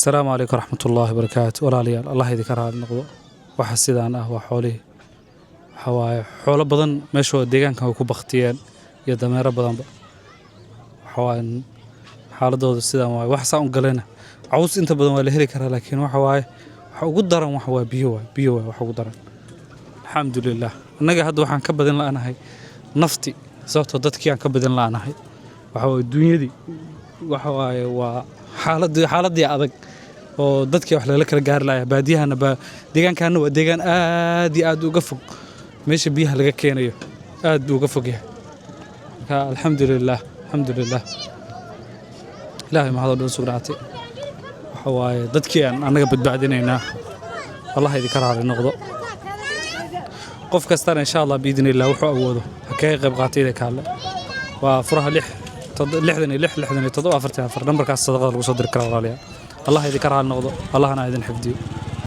Asalaamu calaykum waraxmatullaahi wabarakaatu. Walaalayaal, Allah idinka raali noqdo. Waxa sidaan ah waa xoolihii. Waxa waaye xoolo badan meeshooda deegaankan way ku baktiyeen iyo dameero badanba. Waxa waaye xaaladooda sidaan waaye. Wax saan u galayna caws inta badan waa la heli karaa, laakiin waxa waaye waxa ugu daran waxa waa biyo, waaye biyo waaye waxa ugu daran. Alxamdulilah, annaga hadda waxaan ka badin la'nahay nafti, sababtoo dadkii aan ka badin la'nahay. Waxa waaye dunyadii, waxa waaye waa xaaladii adag oo dadkii wax lala kala gaari lahaa. Baadiyahana ba deegaankana waa deegaan aad iyo aad uga fog meesha biyaha laga keenayo, aad buu uga fog yahay. Marka alxamdulilah, alxamdulilah, Ilaahay mahadoo dhan sugnaatay. Waxa waaye dadkii aan annaga badbaadinaynaa. Allah idinka raali noqdo. Qof kastana insha Allah biidni illah wuxuu awoodo ha kaga qayb qaatay. Idinka alle waa furaha 6 66 67 44, nambarkaas sadaqada lagu soo diri karaa. Walaalayaal, Allah idinka raali noqdo, Allahna idin xifdiyo.